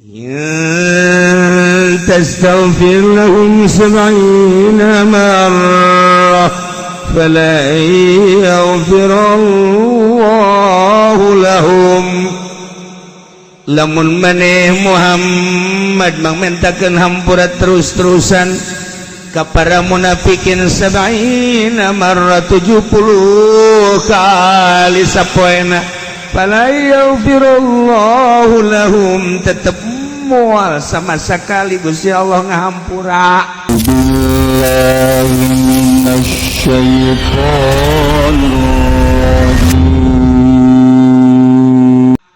Ya tastaghfir lahum 70 marrah fala yaghfirallahu lahum. Lamun maneh Muhammad mangmentakeun hampura terus-terusan ka para munafikin 70 marrah 70 kali sapoena, fala yaghfirallahu lahum, tetep moal sama sekali Gusti Allah ngahampura. Billahi minasyaitonir rajim.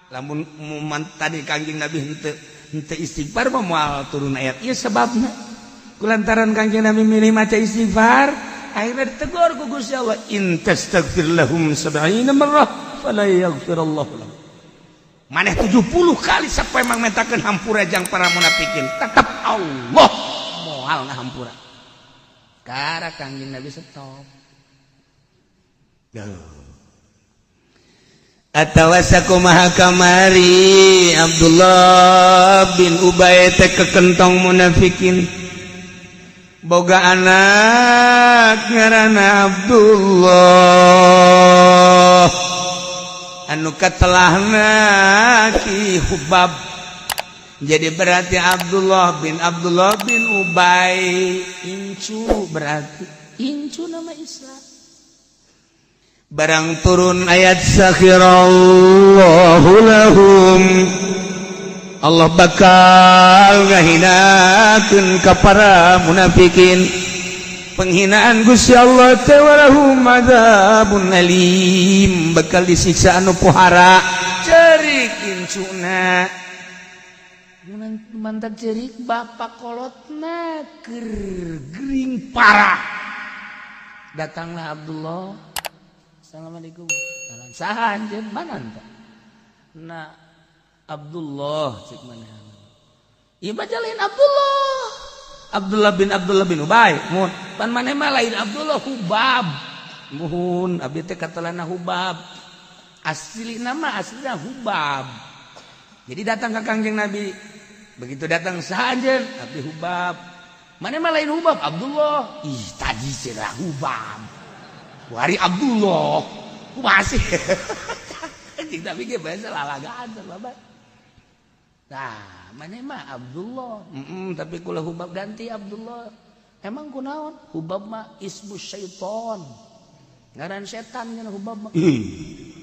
Lamun muman tadi Kangjeng Nabi henteu henteu istighfar mah moal turun ayat ieu. Sebabna kulantaran Kangjeng Nabi milih maca istighfar, akhirnya ditegur ku Gusti Allah, in tastaghfir lahum 70 marrah fala yaghfirallahu lahum. Maneh 70 kali sampai mangmentakeun hampura jang para munafikin, tetep Allah moal ngahampura. Kara Kangjeng Nabi stop. Duh. Atawa sakumaha kamari Abdullah bin Ubay teh kekentong munafikin, boga anak ngaranna Abdullah anu katelahna Ki Hubab. Jadi berarti Abdullah bin Ubay incu, berarti incu nama Islam. Barang turun ayat sakhirallahu lahum, Allah bakal ngahinakeun ka para munafikin. Penghinaan Gusti Allah teh walahum adzabun alim, bakal disiksa anu pohara. Cerik incuna, mantap cerik bapak kolotna keur gering parah. Datanglah Abdullah. Assalamualaikum. Salam. Saha anjeun? Mana anta? Nah, Abdullah cek mana? Ieu mah lain Abdullah. Abdullah bin Ubay. Mun pan maneh mah lain Abdullah, Hubab. Muhun abdi teh katelahna Hubab. Asli nama aslinya Hubab. Jadi datang ke Kangjeng Nabi. Begitu datang, saha anjeun? Abdi Hubab. Maneh mah lain Hubab, Abdullah. Ih, tadi cenah Hubab. Wari Abdullah. Kumaha sih? Anjing, tapi ge bahasa lalagaan bapak. Nah, maneh mah Abdullah. Tapi kula Hubab, ganti Abdullah. Emang kunaon? Hubab mah ismu syaiton. Ngaran setan nya Hubab mah. Ih.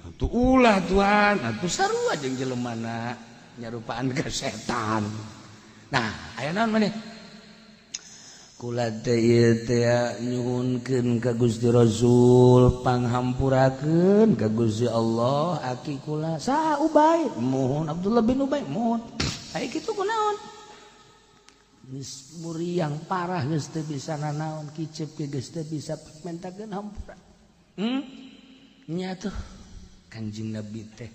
Atuh ulah tuan, atuh sarua jeung jelemana nyarupaan ka setan. Nah, aya naon maneh? Kula teh ieu teh nyuhunkeun ka Gusti Rasul panghampurakeun ka Gusti Allah aki kula. Saha? Ubay. Muhun, Abdullah bin Ubay. Muhun. Aya kitu kunaon? Geus muriang parah, geus teu bisa nanaon, kicep ge geus teu bisa mentakeun hampura. Nya tuh Kanjeng Nabi teh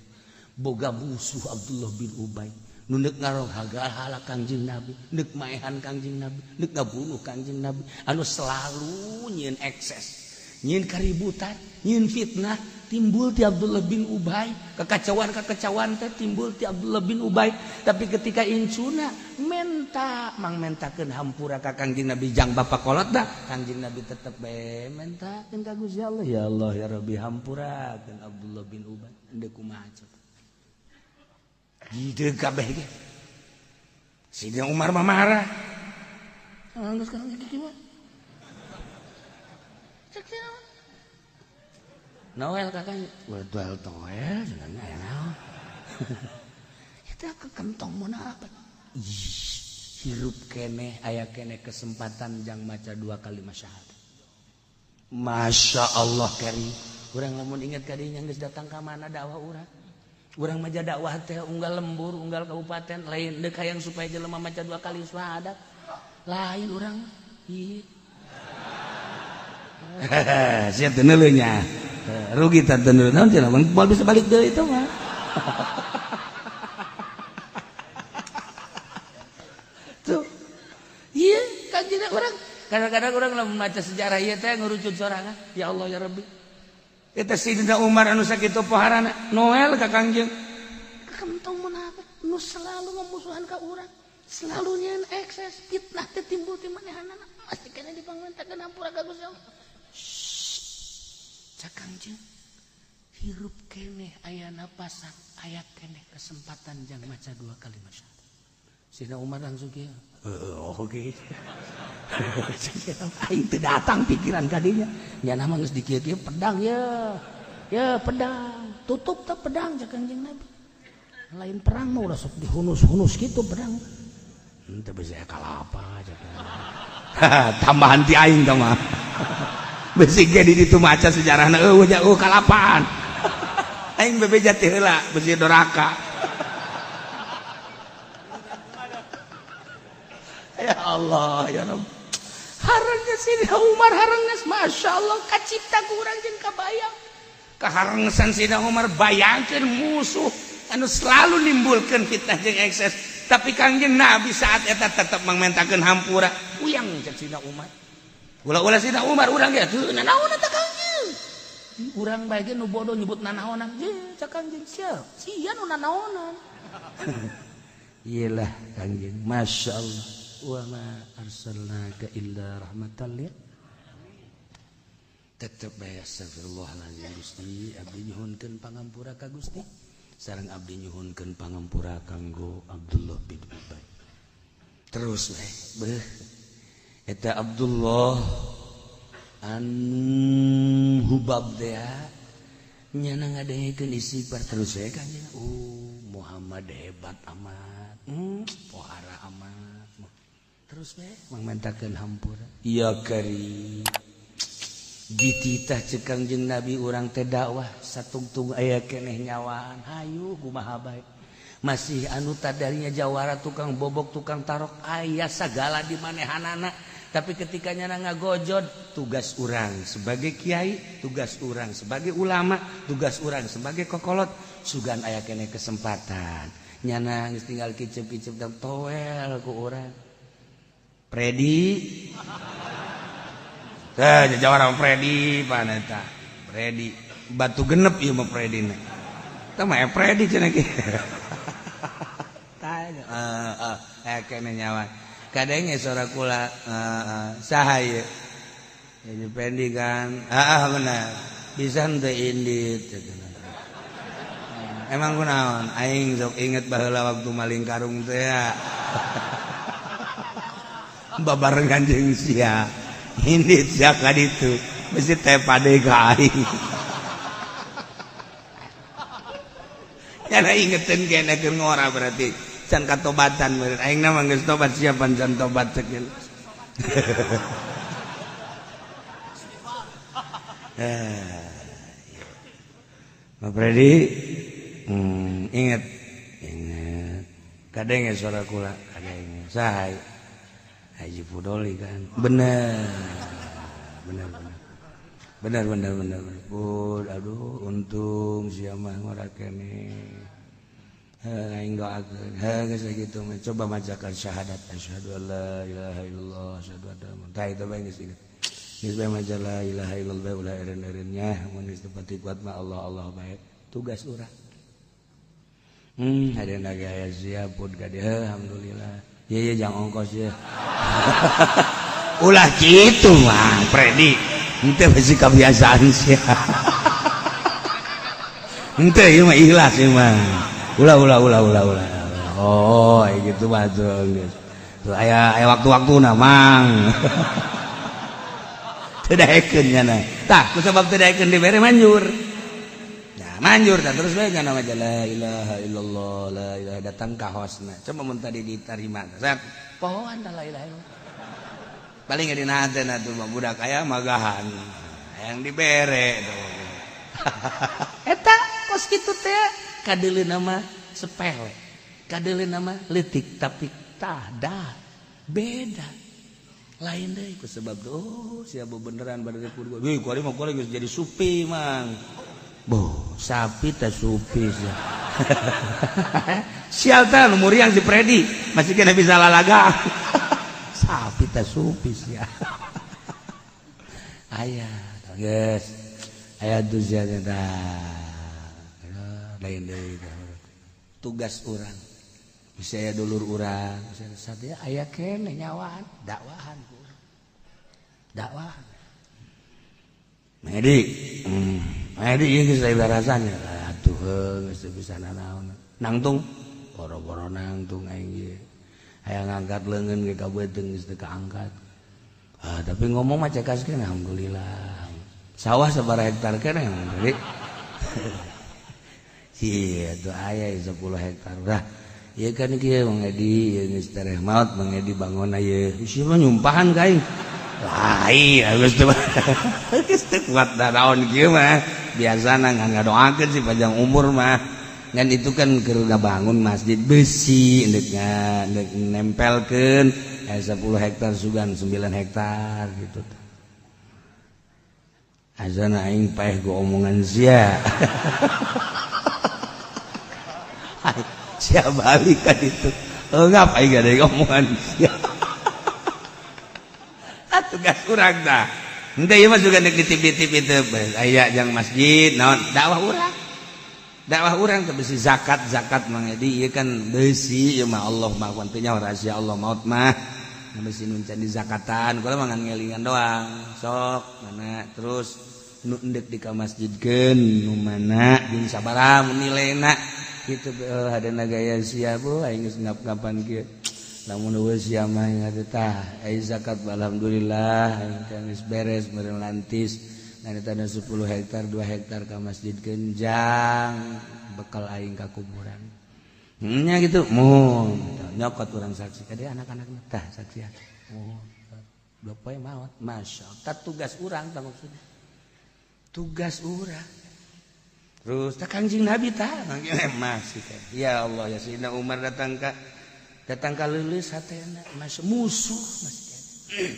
boga musuh Abdullah bin Ubay nu neuk ngarohaga Kangjeng Nabi, neuk maehan Kangjeng Nabi, neuk ngabunuh Kangjeng Nabi, anu selalu nyieun ekses, nyieun kaributan, nyieun fitnah timbul ti Abdullah bin Ubay. Kekacauan kekacauan teh timbul ti Abdullah bin Ubay. Tapi ketika incuna menta mangmentakeun hampura ka Kangjeng Nabi jang bapak kolot dah, Kangjeng Nabi tetep bae mentakeun ka Gusti Allah, ya Allah ya Rabbi, hampurakeun Abdullah bin Ubay. Henteu kumaha coba? Ide kabeh ge. Sidina Umar mah marah. Geus sekarang kieu mah. Cek sih. Noel kakaknya. Waduh, toel cenah aya naon. Eta kekentong mun apa? Ih, hirup keneh aya keneh kesempatan jang maca dua kalimat syahadat. Masya Allah kari. Urang lamun inget kadinya geus datang ka mana dakwah urang. Urang maja dakwah teh unggal lembur, unggal kabupaten, lain deuk hayang supaya jelema maca dua kali syahadat. Lain urang. Ih. Sia teu neuleuh nya. Rugi teh teu neuleuh naon cenah, moal bisa balik deui itu mah. Tuh. Iya, kan jadi orang kadang-kadang orang lamun maca sejarah ieu teh ngurucut sorangan. Ya Allah ya Rabbi. Eta Sayyidina Umar anu sakitu poharana Noel ka Kangjeng. Kentong munafik nu selalu musuhan ka urang. Selalu nyeun ekses fitnah teh timbul ti manehanana. Pasti kana dipangmentakeun hampura ka Gusti Allah. Cak Kangjeng hirup keneh aya napasan, aya keneh kesempatan jang maca dua kalimat syahadat. Sidna Umar langsung kieu. Heeh, oke. Aing teu datang pikiran kadinya. Nya mah geus dikieu-kieu pedang ya. Ya pedang, tutup teh pedang cak Kangjeng Nabi. Lain perang mah ulah sok dihunus-hunus kitu pedang. Henteu bisa kalapa cak. Tambahan ti aing tah mah. Besi ge di ditu maca sejarahna eueuh nya eueuh kalapaan. Aing bebeja teh heula besi doraka. Ya Allah ya Rabb. Harenggeus Sidna Umar harenggeus Masya Allah kacipta ku urang jeung kabayang. Kaharenggesan Sidna Umar bayangkeun musuh anu selalu nimbulkeun fitnah jeung ekses. Tapi Kangjeng Nabi saat eta tetep mangmentakeun hampura. Uyang cek Sidna Umar. Ulah-ulah Sidna Umar urang ge teu nanaon eta Kangjeng. Urang bae ge nu bodoh nyebut nanaonan. Ye cek Kangjeng sia, sia nu nanaonan. Iyalah Kangjeng, Masya Allah. Wa ma arsalnaka illa rahmatan lil. Tetep bae astagfirullahalazim Gusti, abdi nyuhunkeun pangampura ka Gusti. Sareng abdi nyuhunkeun pangampura kanggo Abdullah bin Ubay. Terus bae beuh eta Abdullah an Hubab teh nyana ngadengekeun istighfar terus we Kangjeng. Muhammad hebat amat. Pohara amat. Terus we mangmentakeun hampura. Ya kari. Dititah cek Kangjeng Nabi urang teh dakwah satungtung aya keneh nyawaan. Hayu kumaha bae. Masih anu tadarinya jawara tukang bobok tukang tarok aya sagala di manehanana. Tapi ketika nyana ngagojod tugas urang sebagai kiai, tugas urang sebagai ulama, tugas urang sebagai kokolot sugan aya keneh kesempatan. Nyana geus tinggal kicep-kicep dan toel ku urang. Predi teh jawara Predi paneta Predi batu genep ieu mah Predi na teh mah Predi cenah kieu tah heeh kene nyawa kadenge sora kula saha ieu jadi Pendi kan bener bisa henteu indit emang kunaon aing sok inget baheula waktu maling karung teh ya. Babarengan jeung sia indit sia ka ditu mesti teh pade ka aing nyana ingeteun kene keur ngora berarti can katobatan meureun aing na mah geus tobat siapan can tobat ceuk. Pak Predi inget inget kadenge suara kula kadenge saha Haji Fudoli kan bener bener bener bener bener bener Pud aduh untung sia mah ngora keneh aing doakeun heuh geus kitu mah coba macakan syahadat asyhadu alla ilaha illallah asyhadu anna muhammadan tah itu bae geus inget geus bae maca la ilaha illallah ulah eureun-eureun nya mun geus teu pati kuat mah Allah Allah bae tugas urang ada naga aya sia pun ka dieu alhamdulillah. Iya, iya, jangan ongkos ya. Ulah gitu mah, Predi. Ente masih kebiasaan sih. Ente ieu mah ikhlas ieu mah. Ulah ulah ulah ulah ulah. Oh, gitu mah tuh. Tuh aya aya waktu-waktuna mang. Teu daekeun nya. Tah, ku sabab teu daekeun dibere manjur. Nah, manjur tah terus bae nya maca la ilaha illallah la ilaha datang ka hosna. Coba mun tadi diterima. Sat, pohoan la ilaha illallah. Paling dina hatena tuh mah budak aya magahan. Yang dibere tuh. Eta kos kitu teh kadeuleuna mah sepele. Kadeuleuna mah leutik tapi tah dah beda. Lain deui ku sebab tuh sia beneran bade kudu. Wih, kuari mah kuari geus jadi supi mang. Boh, sapi teh supi sia. Sial teh nu muriang si Predi, masih kena bisa lalaga. Sapi teh supi sia. Aya, geus. Aya tuh sia teh. Lain deui tugas urang. Bisa aya dulur urang, bisa sadaya aya keneh nyawaan, dakwahan. Dakwah. Medi, Medi ieu geus lain rasanya. Atuh geus teu bisa nanaon. Nangtung, boro-boro nangtung aing ieu. Hayang ngangkat leungeun ge ka beuteung geus teu kaangkat. Ah, tapi ngomong mah cekas keneh alhamdulillah. Sawah sabaraha hektar keneh Medi. Iya, tuh aya 10 hektar. Dah. Ieu kan kieu Mang Edi, ieu geus tereh maot Mang Edi bangun ieu. Ieu mah nyumpahan ka aing. Lain, geus teu geus teu kuat naon kieu mah. Biasana ngan ngadoakeun sih panjang umur mah. Ngan itu kan keur ngabangun masjid besi endek nempelkeun 10 hektar sugan 9 hektar gitu. Azana aing paeh ku omongan sia. Sia balik kan itu. Ngap aing gade omongan sia. Tugas urang tah. Henteu ieu mah juga nek dititip-titip itu aya jang masjid naon dakwah urang. Dakwah urang teh besi zakat zakat Mang Edi ieu kan besi ieu mah Allah mah teu nyaho rahasia Allah maut mah. Besi nu can dizakatan kula mah ngan ngelingan doang. Sok mana terus nu endek di ka masjidkeun nu mana jeung sabaraha nilaina kitu hadana gaya sia bu aing geus ngap-ngapan kieu. Lamun eueuh sia mah ingat tah ai zakat alhamdulillah aing kan geus beres meureun lantis ngan eta 10 hektar 2 hektar ka masjid kenjang bekal aing ka kuburan nya gitu mun nyokot urang saksi kade anak-anak tah saksian oh dua poe maot masyaallah tah tugas urang tah maksudna tugas urang terus tah Kangjeng Nabi tah masih ya Allah ya Sayyidina Umar datang ka leuleus hatena masuk musuh masih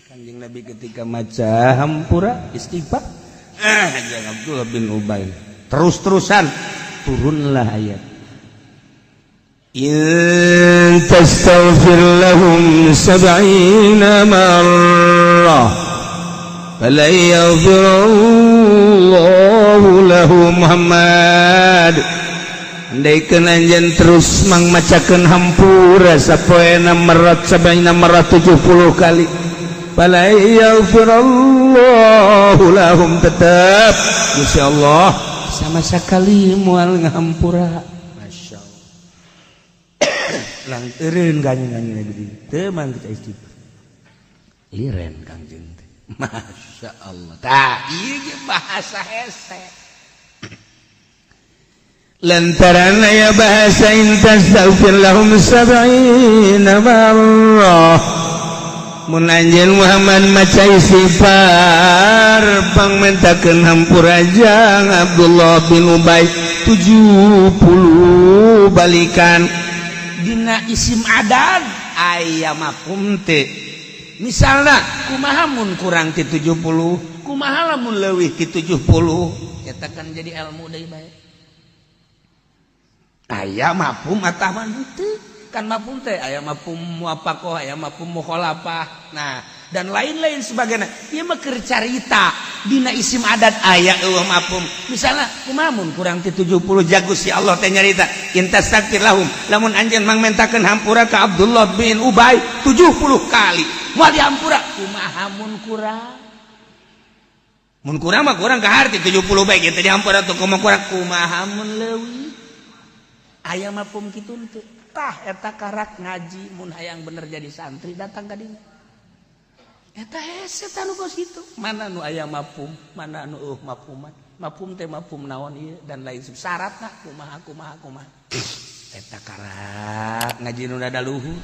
Kanjeng Nabi ketika maca hampura istighfar jang Abdullah bin Ubay terus-terusan turunlah ayat in tastaghfir lahum 70 marrah falan yaghfirallahu lahum Muhammad. Andaikeun anjeun terus mangmacakeun hampura sapoena merat sabayna merat 70 kali fala yaghfirallahu lahum tetep insyaallah sama sekali moal ngahampura. Masyaallah lang eureun kanjeng Nabi teu mang kita istighfar liren kanjeng teh masyaallah tah ieu ge bahasa hese lantaran aya bahasa in tastaghfir lahum 70 marrah mun anjeun Muhammad maca istighfar pangmentakeun hampura jang Abdullah bin Ubay 70 balikan dina isim adad aya mafhum teh misalna kumaha mun kurang ti 70 kumaha lamun leuwih ti 70 eta kan jadi ilmu deui bae aya mafhum atawa henteu kan mafhum teh aya mafhum muwafaqah aya mafhum mukhalafah nah dan lain-lain sebagainya ieu mah keur carita dina isim adat aya eueuh mafhum misalna kumaha mun kurang ti 70 jago si Allah teh nyarita in tastaghfir lahum lamun anjeun mangmentakeun hampura ka Abdullah bin Ubay 70 kali moal dihampura kumaha mun kurang mun kurang mah kurang ka harti 70 bae kitu dihampura tuh kumaha kurang kumaha mun leuwih aya mafhum kitu teu tah eta karak ngaji mun hayang bener jadi santri datang ka dinya eta hese tah nu kos kitu mana nu aya mafhum mana nu eueuh mafhuman mafhum teh mafhum naon ieu dan lain syaratna kumaha kumaha kumaha eta karak ngaji nu rada luhur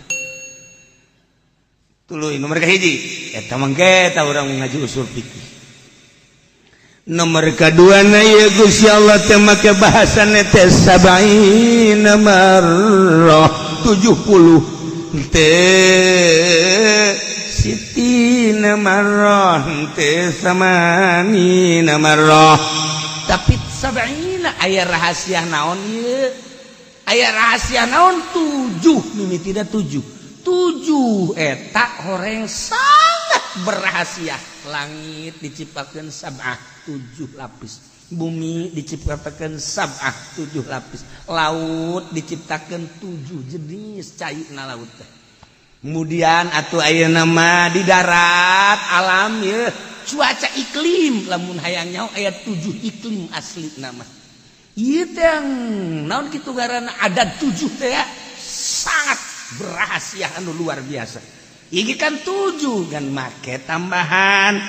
tuluy nomor kahiji eta mangke eta urang ngaji usul fikih. Nomor kedua na ya Gusti Allah teh make bahasana teh sab'ina marrah 70 teh sitina marrah teh samanina marrah tapi sab'ina aya rahasia naon ieu aya rahasia naon 7 mimitina 7 7 eta horeng sangat berrahasia langit diciptakan sab'ah 7 lapis Bumi diciptakan sab'ah 7 lapis, laut diciptakan 7 jenis cai na laut teh. Kemudian atuh ayeuna mah di darat alam ye cuaca iklim, lamun hayang nyaho aya 7 iklim asli nama. Ieu teh naon kitu ngaranna ada 7 teh ya, sangat berrahasia anu luar biasa. Iki kan 7 kan make tambahan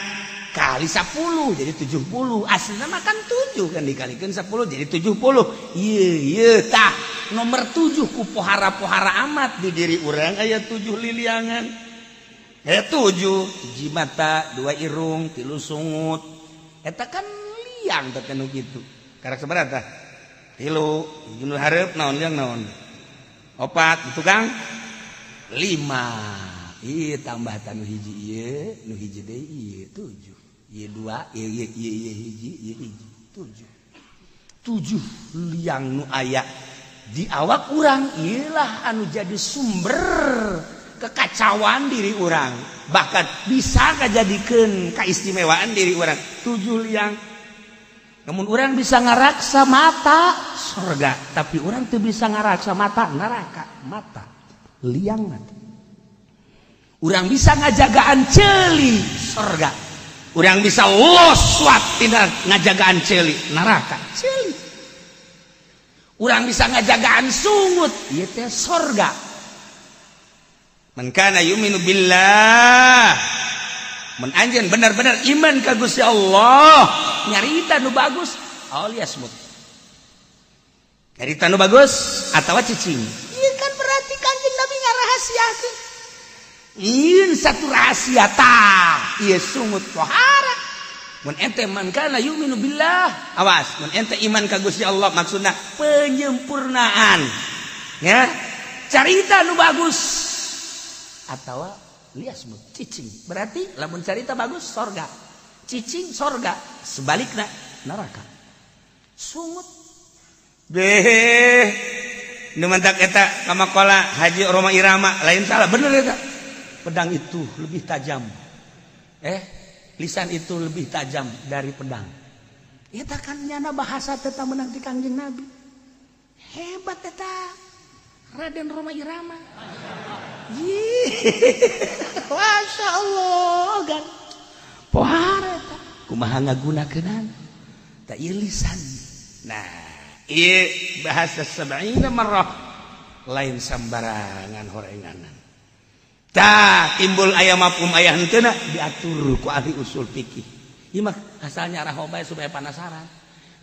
kali 10 jadi 70, aslinya makan 7 kan dikalikan 10 jadi 70. Iya iya tah nomor 7 ku pohara-pohara amat di diri urang aya 7 liliangan, aya 7 hiji mata, 2 irung, 3 sungut, eta kan liang teh nu kitu karak sabaraha tah 3 nu hareup naon liang naon 4 tukang 5. Iya tambah tanu hiji ieu nu hiji deui ieu 7 ieu 2 ieu ieu ieu hiji ieu hiji 7. 7 liang nu aya di awak urang ieulah anu jadi sumber kekacauan diri urang, bahkan bisa kajadikeun kaistimewaan diri urang. 7 liang. Namun urang bisa ngaraksa mata surga, tapi urang teu bisa ngaraksa mata neraka, mata liang mata. Urang bisa ngajagaan ceuli surga, urang bisa los suat tina ngajagaan ceuli neraka ceuli. Urang bisa ngajagaan sungut ieu teh surga. Man kana yu'minu billah, mun anjeun benar-benar iman ka Gusti Allah, nyarita nu bagus alias mut, nyarita nu bagus atawa cicing. Ieu kan berarti Kanjeng Nabi ngarahasiakeun ieu satu rahasia tah ieu sungut pohara. Mun ente man kana yu'minu billah, awas mun ente iman ka Gusti Allah maksudna penyempurnaan ya, carita nu bagus atawa liasmut cicing. Berarti lamun carita bagus sorga, cicing sorga, sebaliknya neraka sungut. Beh nu mantak eta kamakola Haji Roma Irama lain salah bener eta. Pedang itu lebih tajam, lisan itu lebih tajam dari pedang. Eta kan nyana bahasa tetap menang di Kangjeng Nabi. Hebat eta Raden Roma Irama. Masya Allah kan pohara eta kumaha ngagunakeunana tak ieu lisan. Nah ieu bahasa sab'ina marrah lain sambarangan horenganan. Tah timbul aya mafhum aya henteuna diatur ku ahli usul fikih. Ieu mah asalnya arah bae supaya penasaran.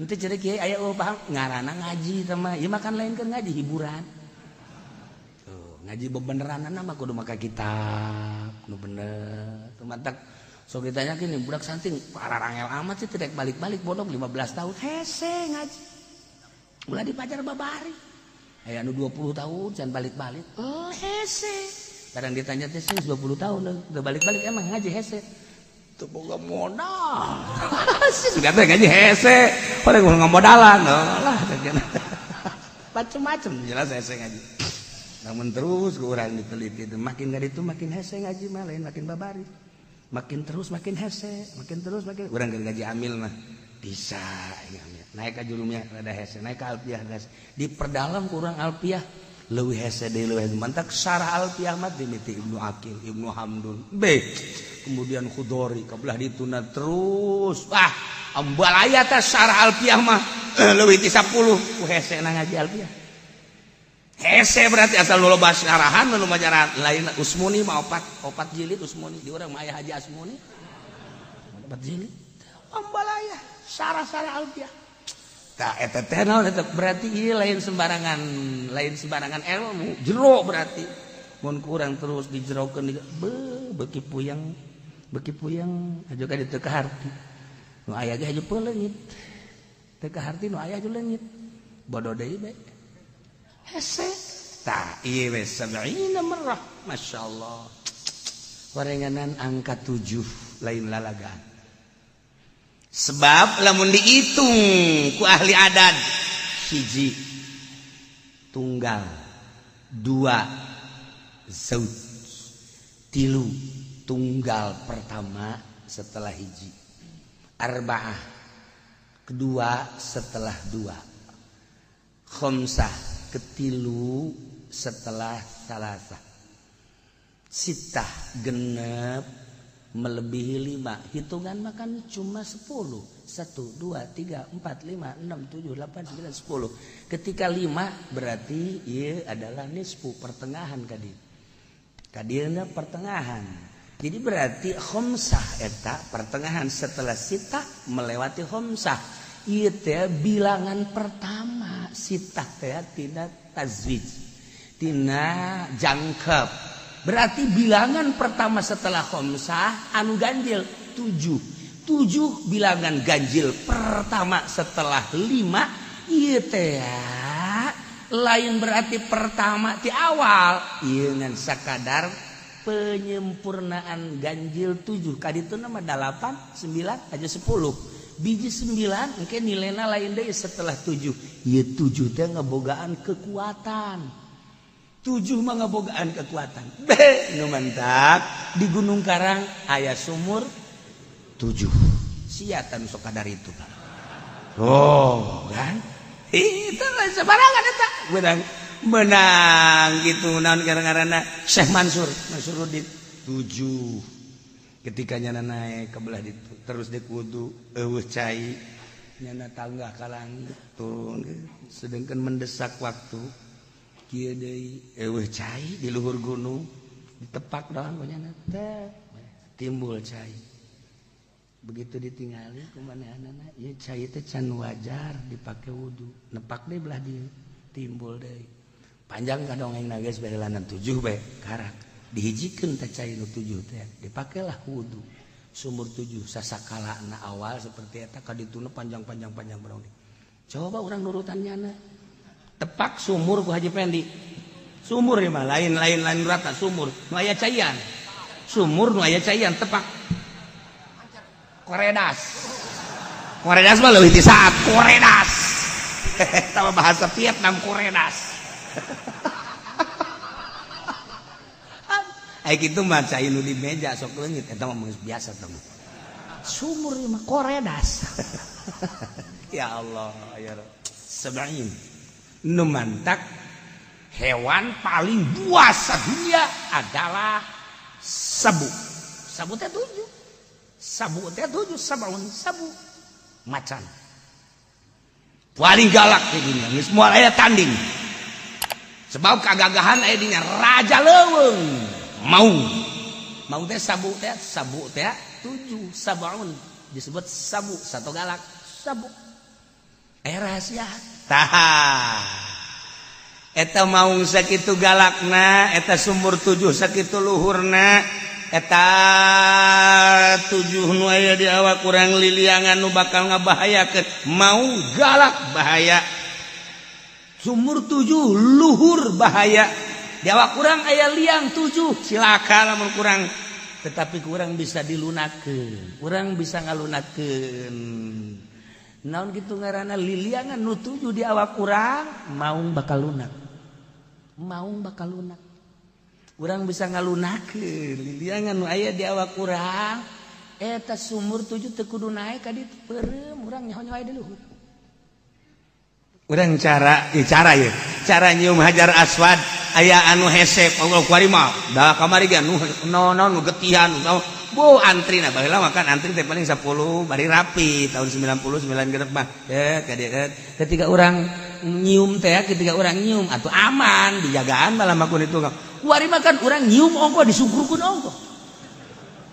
Henteu jadi kiai aya eueuh paham ngaranna ngaji teh mah. Ieu mah kan lain keur ngaji hiburan. Tuh, ngaji bebeneranna mah kudu make kitab nu bener. Tuh mantak sok ditanya gini budak santing pararangel amat sih tidak balik-balik bodoh 15 tahun hese ngaji. Ulah dipajar babari. Aya anu 20 tahun can balik-balik. Oh hese. Kadang ditanya teh sih 20 tahun udah balik-balik emang ngaji hese. Teu boga modal. Sudah teh ngaji hese. Orang ngamodalan lah macem-macem jelas hese ngaji. Namun terus ke urang diteliti itu makin gak itu makin hese ngaji mah lain makin babari. Makin terus makin hese, makin terus makin urang ngaji amil mah bisa amil. Naik ka jurumnya rada hese, naik ka alfiah rada hese. Diperdalam kurang alfiah leuwih hese deui leuwih hese. Mantak syarah alfiah mah dimiti Ibnu Aqil, Ibnu Hamdun, B. Kemudian Khudori kabelah dituna terus. Wah, ambalaya teh syarah alfiah mah leuwih ti 10 ku hese na ngaji alfiah. Hese berarti asal nu loba syarahan nu majaran lain Usmuni mah opat jilid Usmuni di urang mah aya Haji Asmuni. 4 jilid. Ambalaya syarah-syarah alfiah. Tah eta teh naon eta berarti ieu lain sembarangan ilmu, jero berarti. Mun kurang terus dijerokeun beuki puyeng aja ka dieu teu kaharti. Nu aya ge haju peuleungit. Teu kaharti nu aya haju leungit. Bodoh deui bae. Hese. Tah ieu we sab'ina marrah. Masyaallah. Warenganan angka 7 lain lalagaan. Sebab lamun dihitung ku ahli adat hiji tunggal, 2 zauj, 3 tunggal pertama setelah hiji, arba'ah Kedua setelah dua. Khamsah ketilu setelah salasa. Sitah genep melebihi 5. Hitungan makan cuma 10. 1, 2, 3, 4, 5, 6, 7, 8, 9, 10. Ketika 5 berarti ia adalah nisfu, pertengahan kadi. Kadieuna pertengahan. Jadi berarti khamsah eta pertengahan setelah sitah melewati khamsah. Ieu teh bilangan pertama sitah teh tina tazwij, tina jangkep. Berarti bilangan pertama setelah khamsah anu ganjil 7. 7 bilangan ganjil pertama setelah 5 ieu teh lain berarti pertama ti awal ieu ngan sakadar penyempurnaan ganjil 7. Kaditu mah 8, 9 aja 10. Biji 9 engke nilainya lain deui setelah 7. Ieu 7 teh ngebogaan kekuatan. 7 mah ngebogaan kekuatan. Be nu mantap di Gunung Karang aya sumur 7. Sia tanu sok kadar itu. Oh, kan? Itu sembarangan eta. Menang gitu naon gara-garana Syekh Mansur, Mansuruddin 7. Ketika nyana naik ke belah ditu terus dikudu eueuh cai nyana tangga ka langit turun sedangkan mendesak waktu kieu deui eueuh cai di luhur gunung ditepak doang nyana teh timbul cai. Begitu ditingali kumanehanana ieu cai teh can wajar dipake wudu nepak deui belah dieu timbul deui panjang ka dongengna geus baheulanan 7 bae karak dihijikeun teh cai nu 7 teh dipakelah wudu sumur 7 sasakalana awal seperti eta ka dituna panjang-panjang panjang barang. Coba urang nurutan nyana tepak sumur ku Haji Pendi. Sumur ieu mah lain lain lain rata sumur nu aya caian. Sumur nu aya caian tepak koredas. Koredas mah leuwih ti saat koredas. Eta mah bahasa Vietnam koredas. Ai kitu mah cai nu di meja sok leungit eta mah geus biasa teh. Sumur ieu mah koredas. Ya Allah ya Rabb. Sab'in. Nu mantak hewan paling buas sadunia adalah sabu. Sabu teh 7. Sabu teh 7, sab'un sabu. Macan. Paling galak di dunia, geus moal aya tanding. Sebab kagagahan aya dina raja leuweung. Maung. Maung teh sabu teh 7, sab'un disebut sabu, satu galak, sabu. Aya rahasia. Tah. Eta maung sakitu galakna, eta sumur 7 sakitu luhurna, eta 7 nu aya di awak kurang liliangan nu bakal ngabahayakeun. Maung galak bahaya. Sumur 7 luhur bahaya. Di awak kurang aya liang 7 cilaka lamun kurang, tetapi kurang bisa dilunakeun, kurang bisa ngalunakeun. Naon kitu ngaranna liliangan nu 7 di awak kurang, maung bakal lunak. Maung bakal lunak. Urang bisa ngalunakeun liliangan nu aya di awak kurang, eta sumur 7 teu kudu naek ka ditu peureum urang nyaho-nyaho aya di luhur. Urang cara cara ieu, cara nyium Hajar Aswad aya anu hese Allah kuari mah da kamari ge nu nu getihan bu antri na baheula mah kan antri teh paling 10 bari rapi tahun 99 genep mah ketika urang nyium teh ketika urang nyium atuh aman dijagaan malah mah kun itu kuari mah kan urang nyium ongko disungkurkeun ongko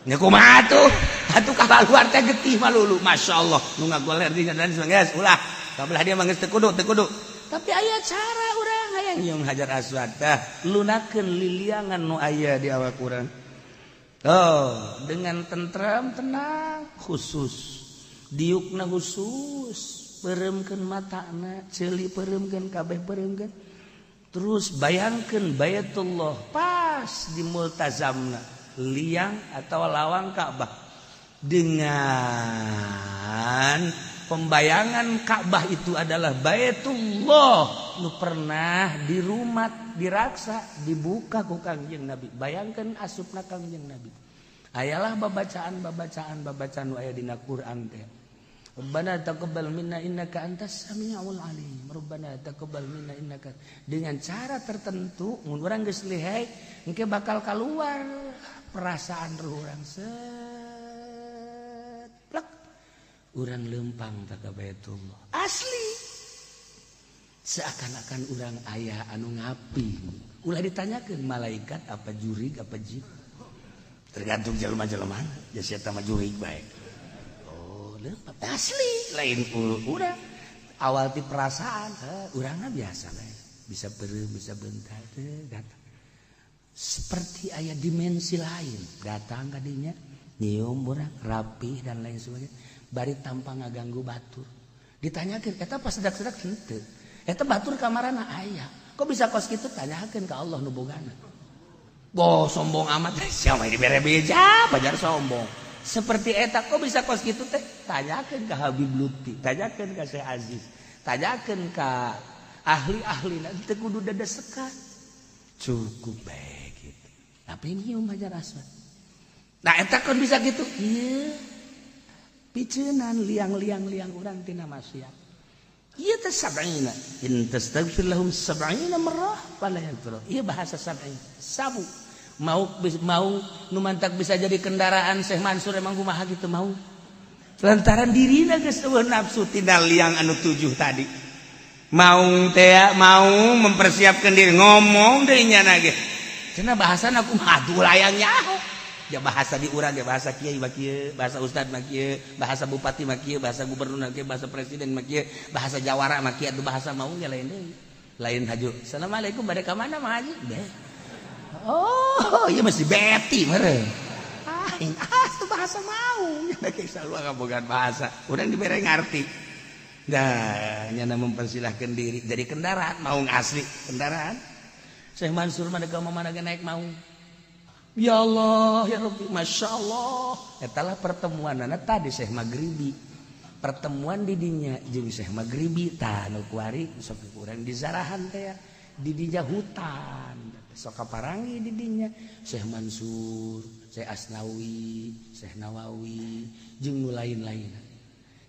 nya kumaha atuh atuh kaluar teh getih malulu masyaallah nu ngagoler di dan geus ulah kabelah dia mah geus teu kudu tapi aya cara urang hayang nyium Hajar Aswad tah lunakeun liliangan nu aya di awak urang. Oh, dengan tentram tenang khusus diukna khusus pereumkeun matana ceuli pereumkeun kabeh pereumkeun terus bayangkeun Baitullah pas di multazamna liang atau lawang Ka'bah dengan pembayangan Ka'bah itu adalah Baitullah nu pernah di rumah diraksa dibuka ku Kangjeng Nabi. Bayangkan asupna Kangjeng Nabi. Ayalah babacaan nu aya dina Quran teh. Rabbana taqabbal minna innaka antas samiul alim. Rabbana taqabbal minna innaka. Dengan cara tertentu mun urang geus lihai engke bakal keluar perasaan ruh urang set plek. Urang lempang ta ka Baitullah. Asli. Seakan-akan urang aya anu ngapi. Ulah ditanyakeun malaikat apa jurig apa jin. Tergantung jelema-jelema. Ya sia mah jurig bae. Asli lain urang awal ti perasaan urangna biasa bae bisa beureum bisa bentar teh datang seperti aya dimensi lain datang kadinya nyium urang rapi dan lain sebagainya bari tanpa ngaganggu batur ditanyakeun eta pas sedak-sedak henteu eta batur kamarana aya kok bisa kos kitu tanyakeun ka Allah nu bogana. Boh sombong amat siapa dibere beja bajar sombong. Seperti eta kok bisa kos gitu teh tanyakeun ka Habib Lutfi, tanyakeun ka Syekh Aziz, tanyakeun ka ahli-ahli teu kudu dedesekan. Cukup bae gitu. Tapi nyium Hajar Aswad. Nah eta kan bisa gitu. Ieu piceunan liang-liang-liang urang tina maksiat. Ieu teh sab'ina. In tastaghfir lahum sab'ina marrah fala yaghfir. Ieu bahasa sab'in. Sabu. Mau mau nu mantak bisa jadi kendaraan Syekh Mansur emang kumaha gitu mau lantaran dirina geus eueuh nafsu tina liang anu 7 tadi mau teh mau mempersiapkan diri ngomong deui nya ge cenah bahasana kumaha atuh layang nyaho ya bahasa di urang ge bahasa kiai mah kieu bahasa ustad mah kieu bahasa bupati mah kieu bahasa gubernur mah kieu bahasa presiden mah kieu bahasa jawara mah kieu atuh bahasa mau ge lain deui lain haju assalamualaikum bade ka mana mah haji beh. Oh, iya masih beti meren. Ah, itu bahasa mau. Nyana selalu ngabogaan bahasa. Urang dibere ngarti. Dah, nyana mempersilahkan diri jadi kendaraan mau asli kendaraan. Syekh Mansur mah ka mana ge naik mau. Ya Allah, ya Rabbi, Masya Allah. Etalah pertemuanana tadi Syekh Maghribi. Pertemuan didinya jeung Syekh Maghribi tah nu kuari sok urang di zarahan teh ya. Didinya hutan. Sok kaparangi didinya Syekh Mansur, Syekh Asnawi, Syekh Nawawi jeung nu lain-lain.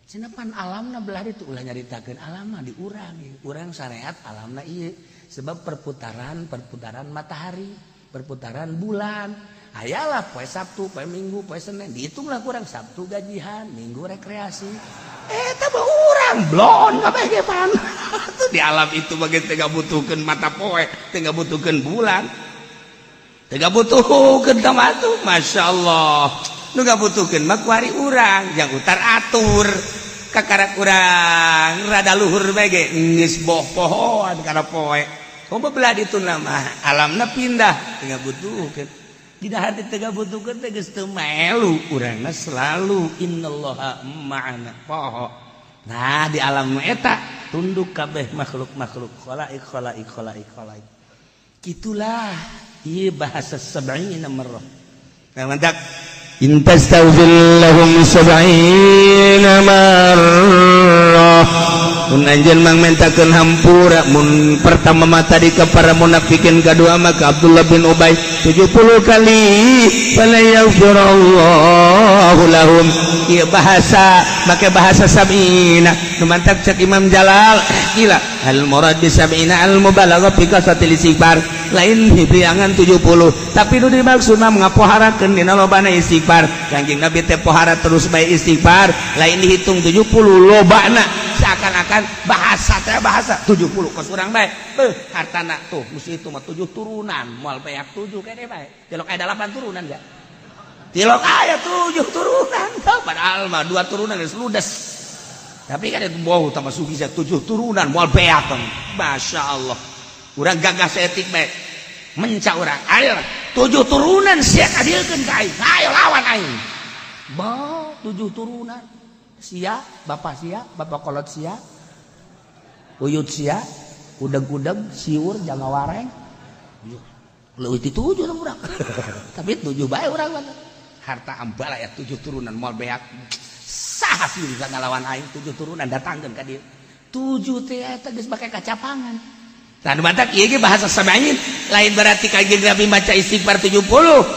Cenah pan alamna belah ditu ulah nyaritakeun alamna di urang, urang syariat alamna ieu sebab perputaran matahari, perputaran bulan. Ayalah poe Sabtu, poe Minggu, poe Senin, dihitunglah kurang Sabtu gajihan, Minggu rekreasi. Eta mah urang blon kabeh ge pan. Di alam itu bagi teu ngabutuhkeun mata poe, teu ngabutuhkeun bulan. Teu ngabutuhkeun tah tuh, Masya Allah. Nu ngabutuhkeun mah kuari urang, yang utar atur. Kakarak urang rada luhur bae ge geus boh pohoan kana poe. Kumaha belah ditu mah alamna pindah, teu ngabutuhkeun. Dina hati teu ngabutuhkeun teh geus teu melu, urangna selalu innallaha ma'ana poho. Nah di alam eta tunduk kabeh makhluk-makhluk khalaik khalaik khalaik khalaik. Gitulah ieu bahasa sab'ina marrah. Nah mantak in tastaghfir lahum sab'ina marrah. Mun anjeun mang mentakeun hampura mun pertama mah tadi ka para munafikin kadua mah ka Abdullah bin Ubay 70 kali fala yaghfirallahu lahum. Ieu bahasa make bahasa sab'ina nu mantak cek Imam Jalal gila al murad bi sab'ina al mubalaghah fi kasratil istighfar lain hibriangan 70 tapi nu dimaksud mah ngapoharakeun dina lobana istighfar. Kanjeng Nabi teh pohara terus bae istighfar lain dihitung 70 lobana seakan-akan bahasa teh bahasa 70 kos urang bae beuh hartana tuh mesti itu mah 7 turunan moal beak 7 kene bae tilok aya 8 turunan ga tilok aya 7 turunan padahal mah 2 turunan geus ludes tapi kan itu bau tambah sugih 7 turunan moal beak. Masya Allah urang gagah saeutik bae menca urang ayo 7 turunan sia kadiekeun ka aing ayo lawan aing bah 7 turunan sia bapak kolot sia uyut sia udeg-udeg siur jangan wareng leuwih ti 7 urang tapi 7 bae urang mah harta ambala ya 7 turunan moal beak saha sih bisa ngalawan aing 7 turunan datangkeun ka dieu 7 teh eta geus make kacapangan. Nah, mantak ieu ge bahasa sab'in lain berarti kanjeng Nabi maca istighfar 70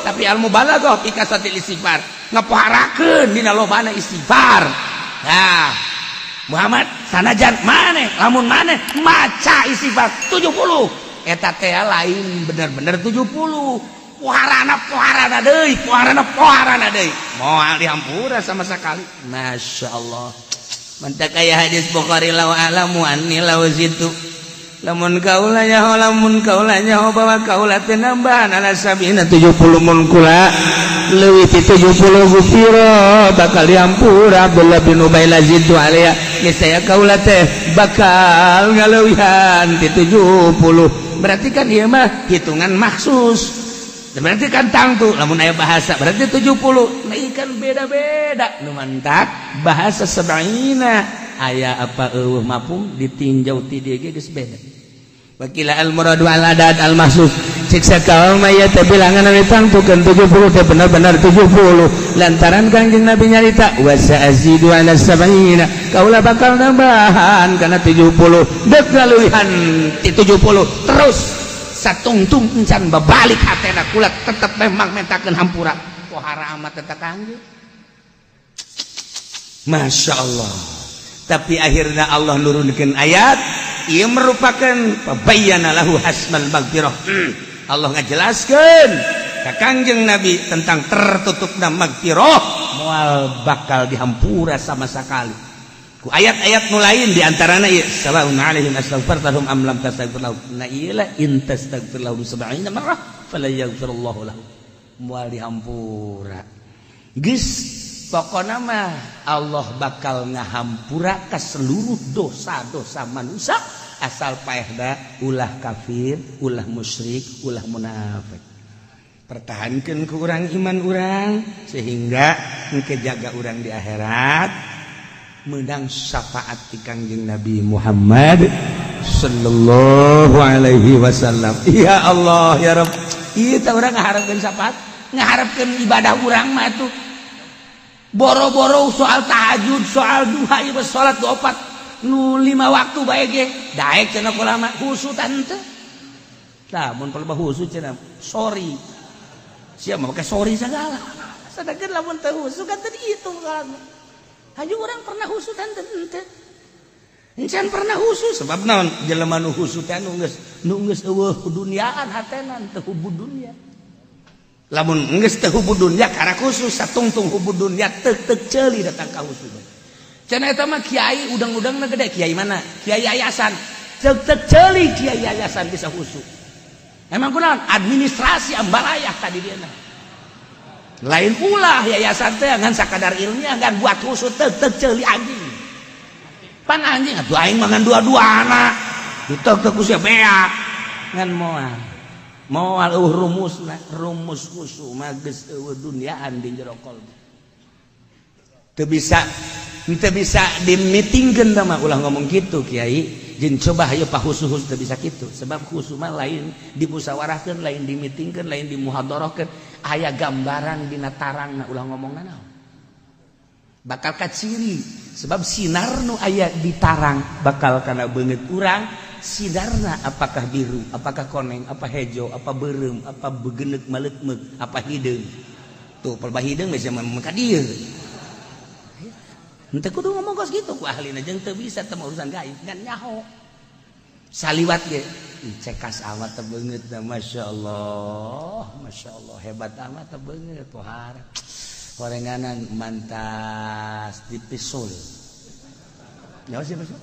tapi al mubalaghah fi kasratil istighfar ngapoharakeun dina lobana istighfar. Nah, Muhammad sanajan maneh lamun maneh maca istighfar 70 eta teh lain bener-bener 70. Poharana poharana deui, poharana poharana deui. Moal dihampura sama sekali. Masya Allah. Mantak aya hadis Bukhari law alamu anni law zitu. Lamun kaula nyaho lamun kaula nyaho bahwa kaula teh nambahan ala sabina 70 mun kula leuwih ti 70 gufira bakal dihampura Abdullah bin Ubay lazidu alaiha niscaya kaula teh bakal ngaleuwihan ti 70. Berarti kan ieu mah hitungan maksus. Berarti kan tangtu lamun aya bahasa berarti 70. Nah ieu kan beda-beda nu mantak bahasa sab'ina aya apa eueuh mafhum ditinjau ti dieu ge geus beda. Wakila al muradu al adad al mahsus siksa kaum aya teh bilangan anu tangtukeun 70 teh bener-bener 70 lantaran Kangjeng Nabi nyarita wa sa'azidu ala sab'ina kaula bakal nambahan kana 70 deuk ngaleuwihan ti 70 terus satungtung encan babalik hatena kula tetep memang mentakeun hampura pohara amat eta Kangjeng. Masya Allah. Tapi akhirnya Allah nurunkeun ayat ia merupakan pabayyana lahu hasmal magfirah. Allah ngajelaskeun ka Kangjeng Nabi tentang tertutupna magfirah moal bakal dihampura sama sekali. Ku ayat-ayat nu lain di antarana ieu sawaun alaihim astaghfartahum am lam tastaghfir lahum. Nah ieu lah in tastaghfir lahum sab'ina marrah fala yaghfirullahu lahum. Moal dihampura. Geus pokona mah Allah bakal ngahampura ka seluruh dosa-dosa manusia asal paehna ulah kafir, ulah musyrik, ulah munafik. Pertahankan ke urang iman urang sehingga engke jaga urang di akhirat menang syafaat ti Kangjeng Nabi Muhammad sallallahu alaihi wasallam. Ya Allah ya Rabb. Ieu teh urang ngaharepkeun syafaat, ngaharepkeun ibadah urang mah tuh. Boro-boro soal tahajud, soal duha, ieu salat opat nu 5 waktu bae ge. Daek cenah ulama khusu tante. Tah mun palebah khusu cenah sorry. Sia mah make sorry segala. Sedangkan lamun teu khusu kan teu dihitung salatna. Hayu urang pernah khusu tante henteu. Encan pernah khusu sebab naon jelema nu khusu teh nu geus eueuh duniaan hatena teu hubud dunya. Lamun geus teu hubud dunya karena khusus satungtung hubud dunya tek-tek ceuli datang ka khusus. Cenah eta mah kiai udang-udangna gede kiai mana? Kiai yayasan. Tek-tek ceuli kiai yayasan bisa khusus. Emang kunaon? Administrasi ambalayah tadi dia mah. Lain ulah yayasan teh ngan sakadar ilmiah ngan buat khusus tek-tek ceuli anjing. Pan anjing atuh aing mah ngan dua-dua anak. Ditek-tek ku sia beak. Ngan moal. Moal eueuh rumusna, rumus khusu mah geus eueuh duniaan di jero kolbu. Teu bisa teu bisa dimitingkeun tah mah ulah ngomong kitu kiai. Jeung coba hayu pahusu-husu teu bisa kitu sebab khusu mah lain dimusyawarahkeun, lain dimitingkeun, lain dimuhadharahkeun, aya gambaran dina tarangna ulah ngomong naon. Bakal kaciri sebab sinar nu aya di tarang bakal kana beungeut urang sinarna apakah biru, apakah koneng, apa hejo, apa beureum, apa begeneuk maleukmeuk, apa hideung. Tuh pelbah hideung geus mah ka dieu. Henteu kudu ngomong kos kitu ku ahlina jeung teu bisa teh urusan gaib ngan nyaho. Saliwat ge cekas amat teh beungeut masyaallah, masyaallah hebat amat teh beungeut pohara. Horenganan mantas dipisul. Nyaho sih pisul?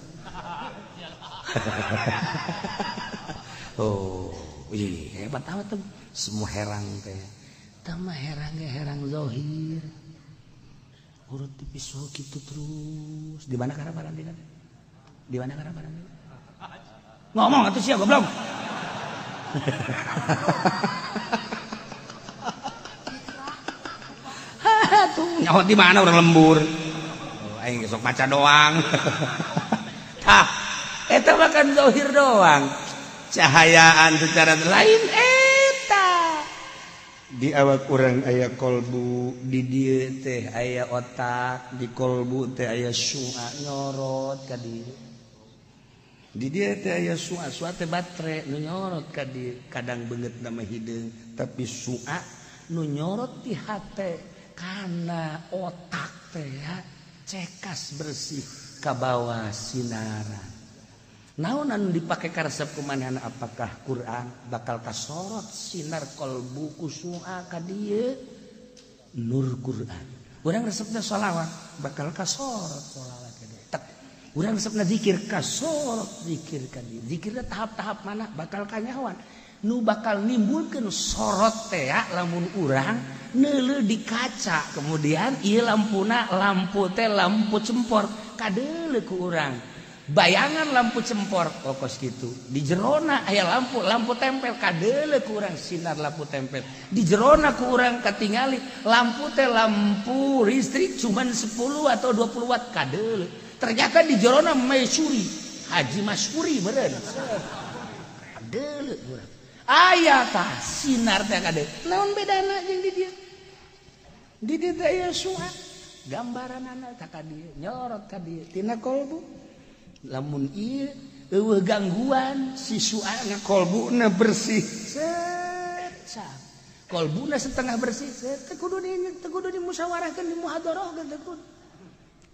Oh, ih hebat amat teh. Semua herang teh. Tah mah herang ge herang zahir. Urut dipisul gitu terus. Di mana karabaran dina? Di mana karabaran dina? Ngomong atuh sia goblok. Tuh nyaho di mana urang lembur. Oh, aing sok maca doang. Tah, eta mah kan zahir doang. Cahayaan secara lain eta. Di awak urang aya kolbu, di dieu teh aya otak, di kolbu teh aya sua nyorot ka dieu. Di dieu teh aya sua, sua teh batre nu nyorot ka dieu, kadang beungeut na mah hideung, tapi sua nu nyorot di hate kana otak teh ya. Cekas bersih kabawa sinaran. Naon anu dipake karesep kumanehna apakah Quran bakal kasorot sinar kolbu kusua ka dieu nur Quran. Urang resepna sholawat bakal kasorot sholawat ka dieu. Tek. Urang resepna zikir kasorot zikir ka dieu. Zikirna tahap-tahap mana bakal kanyahoan. Nu bakal nimbulkeun sorot teh lamun urang neuleuh di kaca kemudian ieu lampuna lampu teh lampu cempor kadeuleuh ku urang. Bayangan lampu cempor kokos gitu di jerona aya lampu lampu tempel kadeuleuh ku urang sinar lampu tempel di jerona ku urang katingali lampu teh lampu listrik cuman 10 atau 20 watt kadeuleuh ternyata di jerona Maisuri Haji Masyuri meureun kadeuleuh urang aya tah sinar teh kadeuleuh naon bedana jeung di dieu di dieu teh aya sua gambaranana tah ka dieu nyorot ka dieu tina kolbu lamun ieu eueuh gangguan si suana kolbuna bersih set kolbuna setengah bersih set teu kudu di musyawarahkeun di muhadharahkeun teu kudu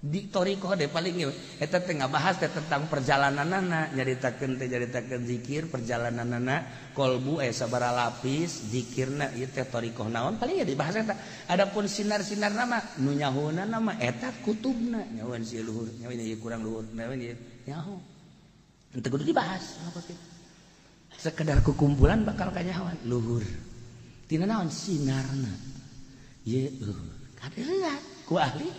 di thariqah deh paling eta teh ngabahas teh tentang perjalananana nyaritakeun teh nyaritakeun zikir perjalananana kolbu aya sabaraha lapis zikirna ieu teh thariqah naon paling ya dibahas eta adapun sinar-sinar nama nu nyahouna nama eta kutubna nyahoan si luhur nyahoan ieu kurang luhur nyahoan ieu nyaho henteu kudu dibahas sekedar kukumpulan bakal kanyahoan luhur tina naon sinarna ieu luhur kadeuleuh ku ahli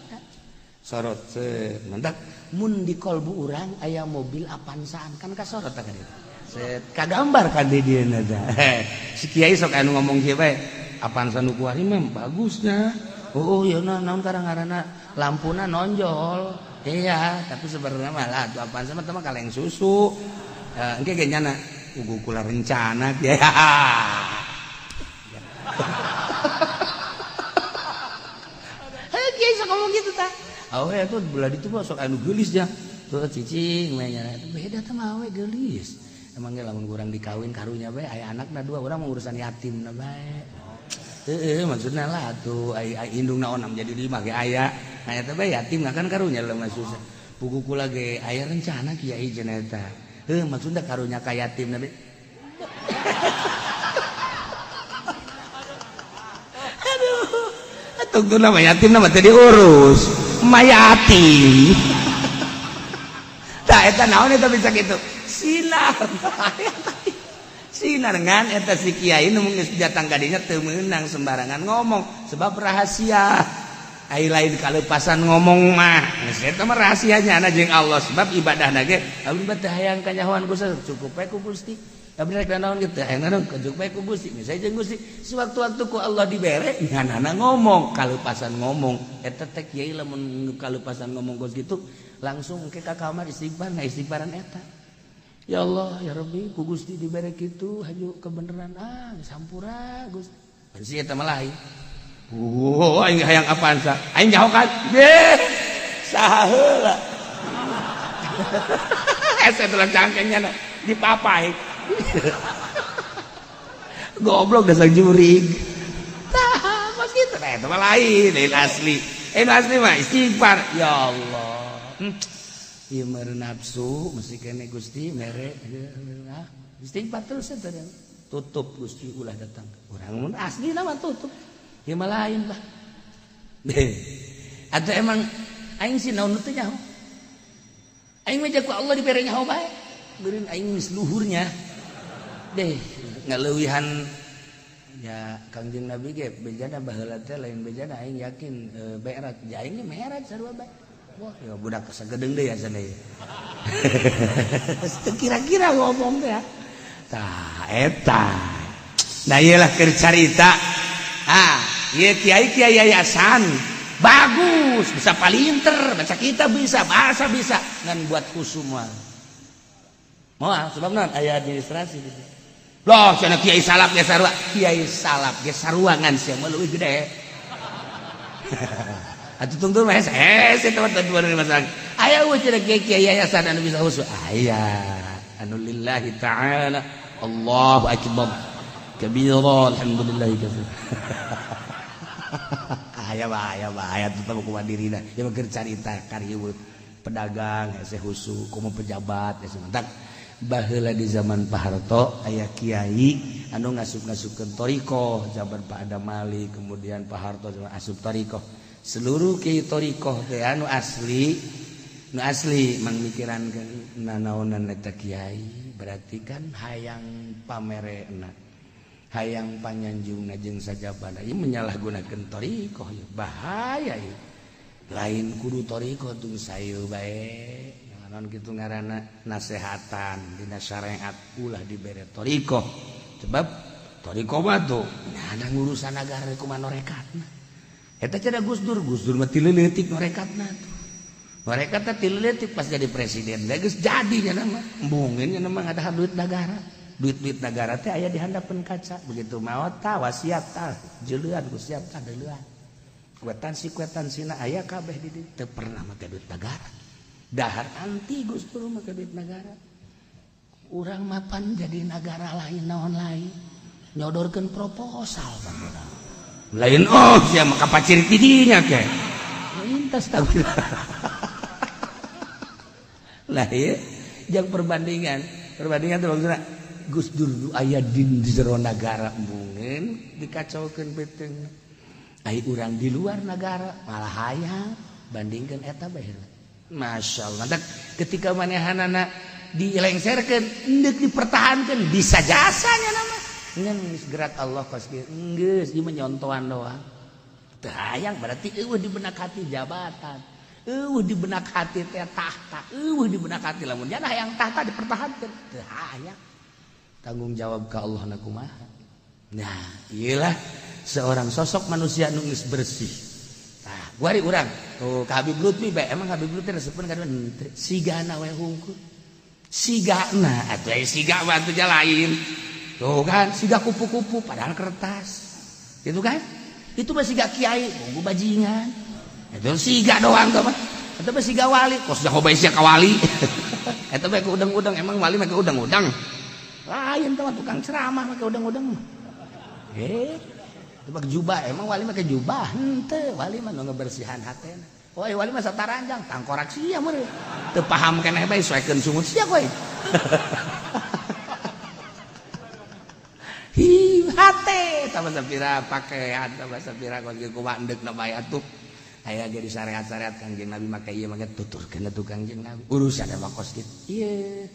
sorot set mantak mun di kolbu urang aya mobil Avanzaan kan kasorot tah ka dieu set kagambar ka di dieu teh si kiai sok anu ngomong kieu bae Avanza nu kuari mah bagusnya oh ieu naon karang-ngaranna lampuna nonjol iya tapi sebenarnya mah lah atuh Avanza mah teh mah kaleng susu engke ge nyana ugu kula rencana kiai heuh kiai sok ngomong kitu tah awe tuh belah ditu mah sok anu geulis nya tuh cicing we nya beda teh mah awe geulis emang ge lamun urang dikawin karunya bae aya anakna dua urang mah urusan yatimna bae heueuh maksudna lah atuh ai indungna onam jadi lima ge aya nah eta bae yatim kan karunya lemah susah pugu kula ge aya rencana kiai cenah eta heuh maksudna karunya ka yatimna bae aduh tungtuna mah yatimna mah teu diurus mayatim tah eta naon eta bisa kitu sinar sinar ngan eta si kiai nu geus datang ka dinya teu meunang sembarangan ngomong sebab rahasia ai lain kalepasan ngomong mah geus eta mah rahasianya na jeung Allah sebab ibadahna ge abdi mah teu hayang kanyahoan ku cukup bae ku Gusti abdi rek naon kitu hayang naon cukup bae ku Gusti geus jeung Gusti sewaktu-waktu ku Allah dibere nganana ngomong kalepasan ngomong eta teh kiai lamun kalepasan ngomong kos kitu langsung ke ka kamar istighfar ngaistighfaran eta ya Allah ya Rabbi ku Gusti dibere kitu haju kebenaran ah geus hampura Gusti si eta mah lain oh aing hayang Avanza aing nyaho kan deh saha heula hese tulang cangkengnya dipapai goblok dasar jurig tah kos kitu nah eta mah lain lain asli lain asli mah istighfar ya Allah ieu mere nafsu mesti kene Gusti mere istighfar terus eta tutup Gusti ulah datang urang mun asli mah tutup ieu mah lain lah atau emang aing sih naon teu nyaho aing mah ku Allah dibere nyaho bae beureun aing geus luhurnya deh ngaleuwihan ya Kangjeng Nabi ge bejana baheula teh lain bejana aing yakin berat ja aing ge merat sarua bae wah ya budak sagedeung deui asana ieu kira-kira ngomong teh tah eta nah ieu lah keur carita ah ieu kiai-kiai yayasan bagus bisa palinter baca kitab bisa bahasa bisa ngan buat khusus moal moal sebab naon aya administrasi gitu loh cenah kiai salaf ge sarua kiai salaf ge sarua ngan sia mah leuwih gede atuh tungtung mah hese teman-teman masalah aya eueuh cenah kiai yayasan anu bisa khusus aya anu lillahi ta'ala Allahu akbar kabira alhamdulillah katsir. Aya bahaya bahaya tetep kumaha dirina. Ya mah keur carita kariweuh pedagang hese husu komo pejabat hese mantak. Baheula di zaman Pak Harto aya kiai anu ngasup-ngasupkeun thariqah zaman Pak Adam Malik, kemudian Pak Harto asup thariqah. Seluruh kiai thariqah teh anu asli, nu asli mangmikirankeun nanaonan eta kiai, berarti kan hayang pamerena, hayang panyanjungna jeung sajabana. Ieu menyalahgunakeun thariqah, ieu bahaya ieu. Lain kudu thariqah tung saeu bae. Non kitu ngaranna nasehatan dina syariat ulah dibere thariqah. Sebab thariqah mah tuh ada ngurusan nagara kumaha norekatna. Eta cenah Gus Dur, Gus Dur mah ti leutik norekatna tuh. Mereka teh ti leutik pas jadi presiden, geus jadi nya mah. Embungin nya mah ngadahar duit nagara. Duit-duit nagara teh aya di handapeun kaca. Begitu maot tah wasiat tah, jeulean ku siap tah deuleuan. Kwetansi kwetansina aya kabeh di dieu. Teu pernah make duit nagara. Dahar anti Gus Dur make duit nagara. Urang mapan jadi nagara lain naon lain. Nyodorkeun proposal pan urang. Lain oh sia mah kapacir ti dinya ke. Lintas tahu. Lah ieu jang perbandingan. Perbandingan teh maksudna Gus Dur nu aya di jero nagara embungeun dikacaukeun beuteung. Ai urang di luar nagara malah hayang bandingkeun eta bae. Masya Allah. Dan ketika manehanana dilengserkeun, endek dipertahankan, bisa jasanya nama. Ngan geus gerak Allah kos kieu. Geus ieu mah nyontohan doang. Teu hayang berarti eueuh di benak hati jabatan. Eueuh di benak hati teh tahta. Eueuh di benak hati lamun jana hayang tahta dipertahankeun. Teu hayang. Tanggung jawab ka Allah na kumaha. Nah, iyalah seorang sosok manusia nu geus bersih. Tah, guari urang. Tuh ka Habib Lutfi bae, emang Habib Lutfi resepeun ka henteu. Sigana we hungkul. Sigana atuh aya siga mah atuh lain. Tuh kan, siga kupu-kupu padahal kertas. Gitu kan? Itu mah siga kiai, bungku bajingan. Itu siga doang tuh mah. Eta mah siga wali, kos jaho bae sia ka wali. Eta mah ke udang-udang, emang wali mah ke udang-udang. Lain tuh mah tukang ceramah mah ke udang-udang mah. Itu mah jubah, emang wali mah ke jubah? Henteu, wali mah nu ngebersihan hatena. Oh, wali mah sataranjang, tangkorak sia meureun. Teu paham keneh bae soekeun sungut sia kowe. Hi, hate tambah sapira pakaian, tambah sapira kos kieu kumaha endeukna bae atuh. Aya ge di syariat-syariat Kangjeng Nabi make ieu make tuturkeun atuh Kangjeng Nabi. Urusan mah kos kieu. Ieu.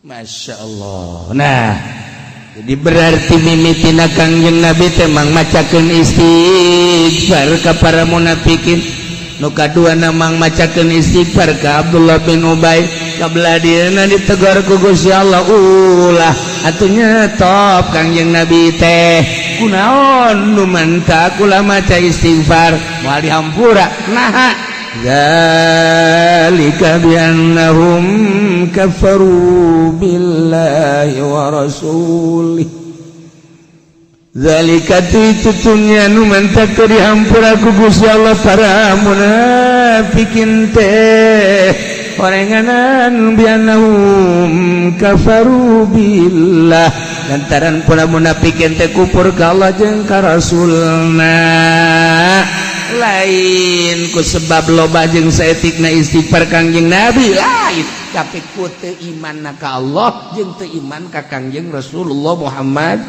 Masya Allah. Nah, jadi berarti mimitina Kangjeng Nabi teh mang macakeun istighfar ka para munafikin. Nu kadua mang macakeun istighfar ka Abdullah bin Ubay. Kabelah dieuna ditegur ku Gusti Allah, ulah atuh nyetop Kangjeng Nabi teh. Kunaon nu mantak ulah maca istighfar moal dihampura. Naha dzalika bi annahum kafaru billahi wa rasulih. Zalika tutunya nu mantak teu dihampura ku Gusti Allah para munafikin teh orenganan bi annahum kafaru billah, lantaran para munafikin teh kufur ka Allah jeung ka Rasulna. Lain ku sebab loba jeung saeutikna istighfar Kangjeng Nabi lain, tapi ku teu imanna ka Allah jeung teu iman ka Kangjeng Rasulullah Muhammad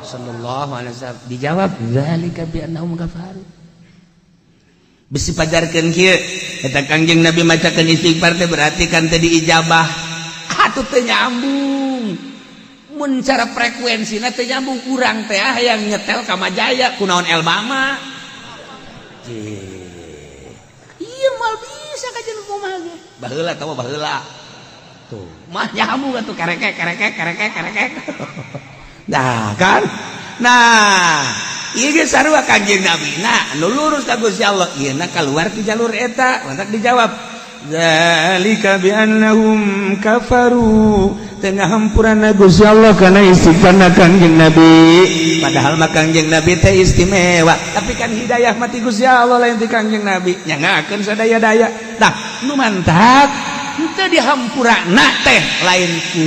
sallallahu alaihi wasallam. Dijawab zalika bi annahum kafaru. Bisi pajarkeun kieu eta Kangjeng Nabi macakeun istighfar teh berarti kan teu diijabah. Atuh teu nyambung. Mun cara frekuensina teu nyambung, urang teh hayang nyetel ka Majaya kunaon Elmama. Iya mal bisa kajian kumaha ge. Baheula tahu baheula. Tuh, mah nyambung atuh karekek karekek karekek karekek. Nah, kan? Nah, ieu ge sarua Kangjeng Nabi. Nah, anu lurus ka Gusti Allah, ieu na keluar ti jalur eta, mantak dijawab. Zalika bi annahum kafaru. Tengah hampurana Gusti Allah kana istighfarna Kangjeng Nabi. Padahal mah Kangjeng Nabi teh istimewa, tapi kan hidayah mati Gusti Allah lain ti Kangjeng Nabi. Nyangakeun sadaya-daya. Tah, nu mantak henteu dihampurana teh lain ku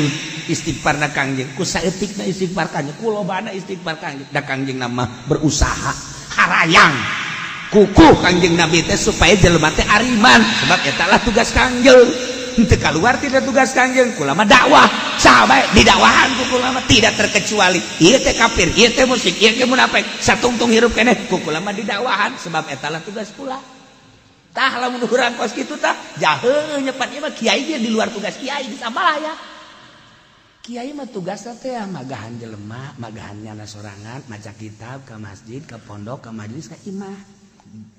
istighfarna Kangjeng, ku saeutikna istighfar Kangjeng, ku lobana istighfar Kangjeng. Da Kangjeng nama berusaha. Tarayang kukuh Kangjeng Nabi teh supaya jelema teh ariman, sebab eta lah tugas Kangjeng. Henteu keluar tidak tugas Kangjeng, kula mah dakwah sahabat didakwahan ku kula mah tidak terkecuali ieu teh kafir, ieu teh musyrik, ieu teh munafik, satungtung hirup keneh ku kula mah didakwahan, sebab eta lah tugas kula. Tah, lamun urang kos kitu tah jahe nyepat ieu mah kiai ge di luar tugas kiai geus ya. Kiai mah tugasna teh magahan jelema, magahan nyana sorangan, maca kitab, ke masjid, ke pondok, ke majelis, ke imah.